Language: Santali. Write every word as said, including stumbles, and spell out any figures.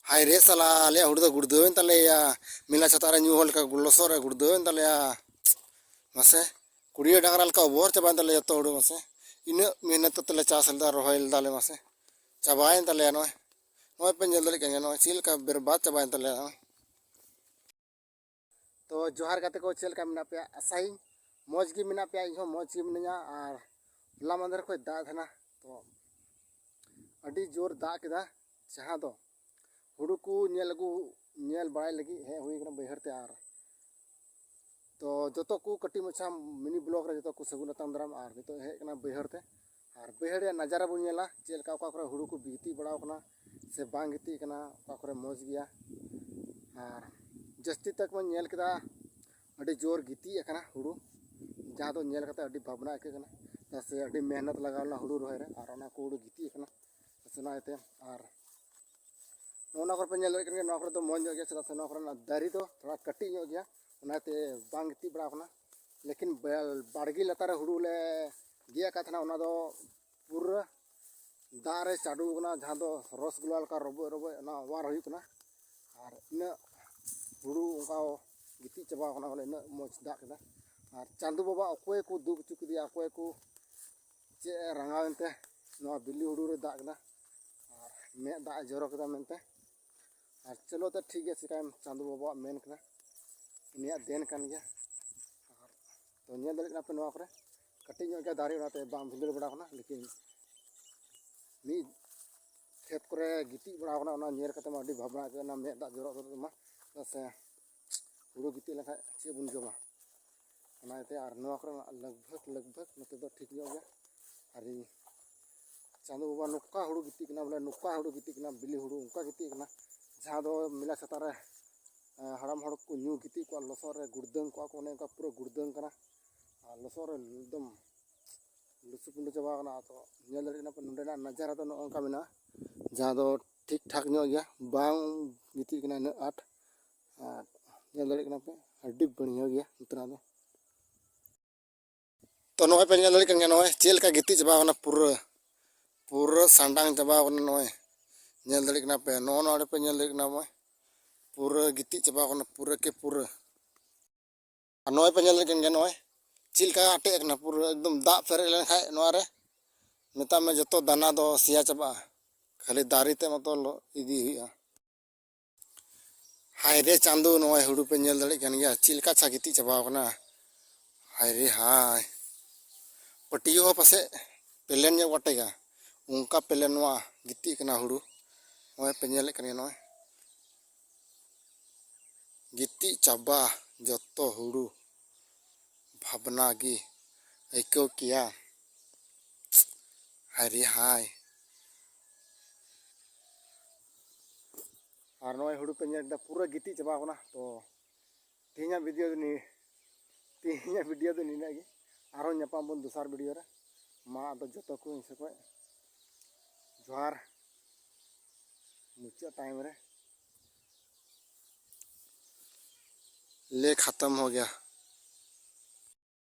ᱦᱟᱭ ᱨᱮ ᱥᱟᱞᱟ, ᱟᱞᱮᱭᱟᱜ ᱦᱩᱲᱩ ᱫᱚ ᱜᱩᱲᱫᱟᱹᱣᱮᱱ ᱛᱟᱞᱮᱭᱟ᱾ ᱢᱮᱞᱟ ᱪᱷᱟᱛᱟ ᱨᱮ ᱧᱩ ᱦᱚᱲ ᱞᱮᱠᱟ ᱞᱚᱥᱚᱫ ᱨᱮ ᱜᱩᱲᱫᱟᱹᱣᱮᱱ ᱛᱟᱞᱮᱭᱟ᱾ ᱢᱟᱥᱮ, ᱠᱩᱲᱤᱭᱟᱹ ᱰᱟᱝᱨᱟ ᱞᱮᱠᱟ ᱚᱵᱚᱨ ᱪᱟᱵᱟᱭᱮᱱ ᱛᱟᱞᱮᱭᱟ ᱡᱚᱛᱚ ᱦᱩᱲᱩ᱾ ᱢᱟᱥᱮ, ᱤᱱᱟᱹᱜ ᱢᱮᱦᱱᱚᱛ ᱛᱮᱞᱮ ᱪᱟᱥ ᱞᱮᱫᱟ, ᱨᱚᱦᱚᱭ ᱞᱮᱫᱟᱞᱮ, ᱢᱟᱥᱮ, ᱪᱟᱵᱟᱭᱮᱱ ᱛᱟᱞᱮᱭᱟ᱾ ᱱᱚᱜᱼᱚᱭ, ᱱᱚᱜᱼᱚᱭ ᱯᱮ ᱧᱮᱞ ᱫᱟᱲᱮᱭᱟᱜ ᱠᱟᱱ ᱜᱮᱭᱟ, ᱱᱚᱜᱼᱚᱭ ᱪᱮᱫ ᱞᱮᱠᱟ ᱵᱮᱨᱵᱟᱫ ᱪᱟᱵᱟᱭᱮᱱ ᱛᱟᱞᱮᱭᱟ ᱱᱚᱜᱼᱚᱭ᱾ ᱛᱚ ᱡᱚᱦᱟᱨ ᱜᱟᱛᱮ ᱠᱚ, ᱪᱮᱫ ᱞᱮᱠᱟ ᱢᱮᱱᱟᱜ ᱯᱮᱭᱟ? ᱟᱥᱟᱭᱟᱹᱧ ᱢᱚᱡᱽ ᱜᱮ ᱢᱮᱱᱟᱜ ᱯᱮᱭᱟ᱾ ᱤᱧ ᱦᱚᱸ ᱢᱚᱡᱽ ᱜᱮ ᱢᱤᱱᱟᱹᱧᱟ᱾ ᱟᱨ ᱦᱚᱞᱟ ᱢᱟᱫᱷᱮᱨ ᱠᱷᱚᱱ ᱫᱟᱜ ᱮᱫ ᱛᱟᱦᱮᱱᱟ, ᱛᱚ ᱟᱹᱰᱤ ᱡᱳᱨ ᱫᱟᱜ ᱠᱮᱫᱟ, ᱡᱟᱦᱟᱸ ᱫᱚ ᱦᱩᱲᱩ ᱠᱚ ᱧᱮᱞ ᱟᱹᱜᱩ, ᱧᱮᱞ ᱵᱟᱲᱟᱭ ᱞᱟᱹᱜᱤᱫ ᱦᱮᱡ ᱦᱩᱭ ᱠᱟᱱᱟ ᱵᱟᱹᱭᱦᱟᱹᱲ ᱛᱮ᱾ ᱟᱨ ᱛᱚ ᱡᱚᱛᱚ ᱠᱚ ᱠᱟᱹᱴᱤᱡ ᱢᱟᱪᱷᱟ ᱢᱤᱱᱤ ᱵᱞᱚᱜ ᱨᱮ ᱡᱚᱛᱚ ᱠᱚ ᱥᱟᱹᱜᱩᱱ ᱟᱛᱟᱝ ᱫᱟᱨᱟᱢ᱾ ᱟᱨ ᱱᱤᱛᱚᱜ ᱦᱮᱡ ᱠᱟᱱᱟ ᱵᱟᱹᱭᱦᱟᱹᱲ ᱛᱮ, ᱟᱨ ᱵᱟᱹᱭᱦᱟᱹᱲ ᱨᱮᱭᱟᱜ ᱱᱟᱡᱟᱨᱟ ᱵᱚᱱ ᱧᱮᱞᱟ, ᱪᱮᱫ ᱞᱮᱠᱟ ᱚᱠᱟ ᱠᱚᱨᱮ ᱦᱩᱲᱩ ᱠᱚ ᱜᱤᱛᱤᱡ ᱵᱟᱲᱟᱣ ᱠᱟᱱᱟ ᱥᱮ ᱵᱟᱝ ᱜᱤᱛᱤᱡ ᱠᱟᱱᱟ, ᱚᱠᱟ ᱠᱚᱨᱮ ᱢᱚᱡᱽ ᱜᱮᱭᱟ᱾ ᱟᱨ ᱡᱟᱹᱥᱛᱤ ᱛᱚᱠ ᱵᱚᱱ ᱧᱮᱞ ᱠᱮᱫᱟ, ᱟᱹᱰᱤ ᱡᱳᱨ ᱜᱤᱛᱤᱡ ᱟᱠᱟᱱᱟ ᱦᱩᱲᱩ, ᱡᱟᱦᱟᱸ ᱫᱚ ᱧᱮᱞ ᱠᱟᱛᱮ ᱟᱹᱰᱤ ᱵᱷᱟᱵᱽᱱᱟ ᱟᱹᱭᱠᱟᱹᱜ ᱠᱟᱱᱟ᱾ ᱪᱮᱫᱟᱜ ᱥᱮ ᱟᱹᱰᱤ ᱢᱮᱦᱱᱚᱛ ᱞᱟᱜᱟᱣ ᱞᱮᱱᱟ ᱦᱩᱲᱩ ᱨᱚᱦᱚᱭ ᱨᱮ, ᱟᱨ ᱚᱱᱟ ᱠᱚ ᱦᱩᱲᱩ ᱜᱤᱛᱤᱡ ᱟᱠᱟᱱᱟ᱾ ᱚᱱᱟ ᱤᱭᱟᱹᱛᱮ ᱟᱨ ᱱᱚᱜᱼᱚ ᱱᱚᱣᱟ ᱠᱚᱨᱮ ᱯᱮ ᱧᱮᱞ ᱫᱟᱲᱮᱭᱟᱜ ᱠᱟᱱ ᱜᱮᱭᱟ, ᱱᱚᱣᱟ ᱠᱚᱨᱮ ᱫᱚ ᱢᱚᱡᱽ ᱧᱚᱜ ᱜᱮᱭᱟ, ᱪᱮᱫᱟᱜ ᱥᱮ ᱱᱚᱣᱟ ᱠᱚᱨᱮᱱᱟᱜ ᱫᱟᱨᱮ ᱫᱚ ᱛᱷᱚᱲᱟ ᱠᱟᱹᱴᱤᱡ ᱧᱚᱜ ᱜᱮᱭᱟ, ᱚᱱᱟᱛᱮ ᱵᱟᱝ ᱜᱤᱛᱤᱡ ᱵᱟᱲᱟᱣ ᱠᱟᱱᱟ᱾ ᱞᱮᱠᱤᱱ ᱵᱟ-, ᱵᱟᱲᱜᱮ ᱞᱟᱛᱟᱨ ᱨᱮ ᱦᱩᱲᱩ ᱞᱮ ᱜᱮᱫ ᱟᱠᱟᱫ ᱛᱟᱦᱮᱱᱟ, ᱚᱱᱟ ᱫᱚ ᱯᱩᱨᱟᱹ ᱫᱟᱜ ᱨᱮ ᱪᱟᱰᱚ ᱟᱠᱟᱱᱟ, ᱡᱟᱦᱟᱸ ᱫᱚ ᱨᱚᱥᱜᱩᱞᱞᱟ ᱞᱮᱠᱟ ᱨᱚᱵᱚᱡ ᱨᱚᱵᱚᱡ ᱚᱱᱟ ᱚᱣᱟᱨ ᱦᱩᱭᱩᱜ ᱠᱟᱱᱟ᱾ ᱟᱨ ᱤᱱᱟᱹᱜ ᱦᱩᱲᱩ ᱚᱱᱠᱟ ᱜᱤᱛᱤᱡ ᱪᱟᱵᱟ ᱟᱠᱟᱱᱟ, ᱵᱚᱞᱮ ᱤᱱᱟᱹᱜ ᱢᱚᱡᱽ ᱫᱟᱜ ᱠᱮᱫᱟ᱾ ᱟᱨ ᱪᱟᱸᱫᱚ ᱵᱟᱵᱟ ᱚᱠᱚᱭ ᱠᱚ ᱫᱩᱜ ᱦᱚᱪᱚ ᱠᱮᱫᱮᱭᱟ, ᱚᱠᱚᱭ ᱠᱚ ᱪᱮᱫ ᱮ ᱨᱟᱸᱜᱟᱣ ᱮᱱᱛᱮ, ᱱᱚᱣᱟ ᱵᱤᱞᱤ ᱦᱩᱲᱩ ᱨᱮ ᱫᱟᱜ ᱠᱮᱫᱟ ᱟᱨ ᱢᱮᱫ ᱫᱟᱜ ᱮ ᱡᱚᱨᱚ ᱠᱮᱫᱟ ᱢᱮᱱᱛᱮ᱾ ᱟᱨ ᱪᱚᱞᱚ ᱛᱚ ᱴᱷᱤᱠ ᱜᱮᱭᱟ, ᱪᱤᱠᱟᱹᱭᱟᱢ, ᱪᱟᱸᱫᱚ ᱵᱟᱵᱟᱣᱟᱜ ᱢᱮᱱ ᱠᱟᱱᱟ, ᱩᱱᱤᱭᱟᱜ ᱫᱮᱱ ᱠᱟᱱ ᱜᱮᱭᱟ᱾ ᱟᱨ ᱛᱚ ᱧᱮᱞ ᱫᱟᱲᱮᱭᱟᱜ ᱠᱟᱱᱟ ᱯᱮ ᱱᱚᱣᱟ ᱠᱚᱨᱮ ᱠᱟᱹᱴᱤᱡ ᱧᱚᱜ ᱜᱮᱭᱟ ᱫᱟᱨᱮ, ᱚᱱᱟᱛᱮ ᱵᱟᱝ ᱵᱷᱤᱸᱫᱟᱹᱲ ᱵᱟᱲᱟ ᱠᱟᱱᱟ, ᱞᱮᱠᱤᱱ ᱢᱤᱫ ᱠᱷᱮᱛ ᱠᱚᱨᱮ ᱜᱤᱛᱤᱡ ᱵᱟᱲᱟ ᱠᱟᱱᱟ, ᱚᱱᱟ ᱧᱮᱞ ᱠᱟᱛᱮ ᱢᱟ ᱟᱹᱰᱤ ᱵᱷᱟᱵᱽᱱᱟ ᱟᱹᱭᱠᱟᱹᱜ ᱠᱟᱱᱟ, ᱢᱮᱫ ᱫᱟᱜ ᱡᱚᱨᱚᱜ ᱛᱩᱫᱩᱜ ᱛᱟᱢᱟ᱾ ᱪᱮᱫᱟᱜ ᱥᱮ ᱦᱩᱲᱩ ᱜᱤᱛᱤᱡ ᱞᱮᱱᱠᱷᱟᱡ ᱪᱮᱫ ᱵᱚᱱ ᱡᱚᱢᱟ? ᱚᱱᱟ ᱤᱭᱟᱹᱛᱮ ᱟᱨ ᱱᱚᱣᱟ ᱠᱚᱨᱮ ᱢᱟ ᱞᱟᱜᱽ ᱵᱷᱟᱜᱽ, ᱞᱟᱜᱽ ᱵᱷᱟᱜᱽ ᱱᱚᱛᱮ ᱫᱚ ᱴᱷᱤᱠ ᱧᱚᱜ ᱜᱮᱭᱟ᱾ ᱟᱨ ᱤᱧ ᱪᱟᱸᱫᱚ ᱵᱟᱵᱟ ᱱᱚᱝᱠᱟ ᱦᱩᱲᱩ ᱜᱤᱛᱤᱡ ᱠᱟᱱᱟ, ᱵᱚᱞᱮ ᱱᱚᱝᱠᱟ ᱦᱩᱲᱩ ᱜᱤᱛᱤᱡ ᱠᱟᱱᱟ, ᱵᱤᱞᱤ ᱦᱩᱲᱩ ᱚᱱᱠᱟ ᱜᱤᱛᱤᱡ ᱠᱟᱱᱟ, ᱡᱟᱦᱟᱸ ᱫᱚ ᱢᱮᱞᱟ ᱪᱷᱟᱛᱟ ᱨᱮ, ᱮᱸ, ᱦᱟᱲᱟᱢ ᱦᱚᱲ ᱠᱚ ᱧᱩ ᱜᱤᱛᱤᱡ ᱠᱚᱜᱼᱟ, ᱞᱚᱥᱚᱫ ᱨᱮ ᱜᱩᱲᱫᱟᱹᱝ ᱠᱚᱜᱼᱟ ᱠᱚ, ᱚᱱᱮ ᱚᱱᱠᱟ ᱯᱩᱨᱟᱹ ᱜᱩᱲᱫᱟᱹᱝ ᱠᱟᱱᱟ᱾ ᱟᱨ ᱞᱚᱥᱚᱫ ᱨᱮ ᱮᱠᱫᱚᱢ ᱞᱩᱥᱩ ᱯᱩᱸᱰᱩ ᱪᱟᱵᱟ ᱟᱠᱟᱱᱟ᱾ ᱛᱚ ᱧᱮᱞ ᱫᱟᱲᱮᱭᱟᱜ ᱠᱟᱱᱟ ᱯᱮ, ᱱᱚᱸᱰᱮᱱᱟᱜ ᱱᱟᱡᱟᱨᱟ ᱫᱚ ᱱᱚᱜᱼᱚ ᱱᱚᱝᱠᱟ ᱢᱮᱱᱟᱜᱼᱟ, ᱡᱟᱦᱟᱸ ᱫᱚ ᱴᱷᱤᱠ ᱴᱷᱟᱠ ᱧᱚᱜ ᱜᱮᱭᱟ, ᱵᱟᱝ ᱜᱤᱛᱤᱡ ᱠᱟᱱᱟ ᱩᱱᱟᱹᱜ ᱟᱸᱴ᱾ ᱟᱨ ᱧᱮᱞ ᱫᱟᱲᱮᱭᱟᱜ ᱠᱟᱱᱟ ᱯᱮ, ᱟᱹᱰᱤ ᱵᱟᱹᱲᱤᱭᱟᱹ ᱜᱮᱭᱟ ᱱᱚᱛᱮᱱᱟᱜ ᱫᱚ᱾ ᱛᱚ ᱱᱚᱜᱼᱚᱭ ᱯᱮ ᱧᱮᱞ ᱫᱟᱲᱮᱭᱟᱜ ᱠᱟᱱ ᱜᱮᱭᱟ, ᱱᱚᱜᱼᱚᱭ ᱪᱮᱫ ᱞᱮᱠᱟ ᱜᱤᱛᱤᱡ ᱪᱟᱵᱟ ᱟᱠᱟᱱᱟ, ᱯᱩᱨᱟᱹ, ᱯᱩᱨᱟᱹ ᱥᱟᱱᱰᱟᱝ ᱪᱟᱵᱟ ᱟᱠᱟᱱᱟ᱾ ᱱᱚᱜᱼᱚᱭ ᱧᱮᱞ ᱫᱟᱲᱮᱭᱟᱜ ᱠᱟᱱᱟ ᱯᱮ, ᱱᱚᱜᱼᱚ ᱱᱚᱰᱮ ᱯᱮ ᱧᱮᱞ ᱫᱟᱲᱮᱭᱟᱜ ᱠᱟᱱᱟ, ᱱᱚᱜᱼᱚᱭ ᱯᱩᱨᱟᱹ ᱜᱤᱛᱤᱡ ᱪᱟᱵᱟ ᱠᱟᱱᱟ, ᱯᱩᱨᱟᱹ ᱠᱮ ᱯᱩᱨᱟᱹ᱾ ᱟᱨ ᱱᱚᱜᱼᱚᱭ ᱯᱮ ᱧᱮᱞ ᱫᱟᱲᱮᱭᱟᱜ ᱠᱟᱱ ᱜᱮᱭᱟ, ᱱᱚᱜᱼᱚᱭ ᱪᱮᱫ ᱞᱮᱠᱟ ᱟᱴᱮᱫ ᱟᱠᱟᱱᱟ, ᱯᱩᱨᱟᱹ ᱮᱠᱫᱚᱢ ᱫᱟᱜ ᱯᱮᱨᱮᱡ ᱞᱮᱱᱠᱷᱟᱡ ᱱᱚᱣᱟ ᱨᱮ, ᱢᱮᱛᱟᱜ ᱢᱮ ᱡᱚᱛᱚ ᱫᱟᱱᱟ ᱫᱚ ᱥᱮᱭᱟ ᱪᱟᱵᱟᱜᱼᱟ, ᱠᱷᱟᱹᱞᱤ ᱫᱟᱨᱮ ᱛᱮ ᱢᱚᱛᱚ ᱞᱚ-, ᱤᱫᱤ ᱦᱩᱭᱩᱜᱼᱟ᱾ ᱦᱟᱭ ᱨᱮ ᱪᱟᱸᱫᱚ, ᱱᱚᱜᱼᱚᱭ ᱦᱩᱲᱩ ᱯᱮ ᱧᱮᱞ ᱫᱟᱲᱮᱭᱟᱜ ᱠᱟᱱ ᱜᱮᱭᱟ, ᱪᱮᱫ ᱞᱮᱠᱟ ᱪᱷᱟ ᱜᱤᱛᱤᱡ ᱪᱟᱵᱟᱣ ᱠᱟᱱᱟ᱾ ᱦᱟᱭ ᱨᱮ ᱦᱟᱭ, ᱯᱟᱹᱴᱭᱟᱹ ᱦᱚᱸ ᱯᱟᱥᱮᱡ ᱯᱮᱞᱮᱱ ᱧᱚᱜ ᱠᱚ ᱟᱴᱮᱜᱟ, ᱚᱱᱠᱟ ᱯᱮᱞᱮᱱ ᱱᱚᱣᱟ ᱜᱤᱛᱤᱡ ᱠᱟᱱᱟ ᱦᱩᱲᱩ᱾ ᱱᱚᱜᱼᱚᱭ ᱯᱮ ᱧᱮᱞᱮᱫ ᱠᱟᱱ ᱜᱮᱭᱟ, ᱱᱚᱜᱼᱚᱭ ᱜᱤᱛᱤᱡ ᱪᱟᱵᱟ ᱡᱚᱛᱚ ᱦᱩᱲᱩ᱾ ᱵᱷᱟᱵᱽᱱᱟ ᱜᱮ ᱟᱹᱭᱠᱟᱹᱣ ᱠᱮᱭᱟ᱾ ᱦᱟᱭ ᱨᱮ ᱦᱟᱭ᱾ ᱟᱨ ᱱᱚᱜᱼᱚᱭ ᱦᱩᱲᱩ ᱯᱮ ᱧᱮᱞ ᱠᱮᱫᱟ, ᱯᱩᱨᱟᱹ ᱜᱤᱛᱤᱡ ᱪᱟᱵᱟ ᱟᱠᱟᱱᱟ᱾ ᱛᱚ ᱛᱮᱦᱮᱧᱟᱜ video ᱫᱚ ᱱᱤᱭᱟᱹ, ᱛᱮᱦᱮᱧᱟᱜ video ᱫᱚ ᱱᱤᱱᱟᱹᱜ ᱜᱮ᱾ ᱟᱨᱦᱚᱸ ᱧᱟᱯᱟᱢ ᱵᱚᱱ ᱫᱚᱥᱟᱨ video ᱨᱮ᱾ ᱢᱟ ᱟᱫᱚ ᱡᱚᱛᱚ ᱠᱚ ᱤᱧ ᱥᱮᱫ ᱠᱷᱚᱱ ᱡᱚᱦᱟᱨ, ᱢᱩᱪᱟᱹᱫ time ᱨᱮ᱾ ले खत्म हो गया।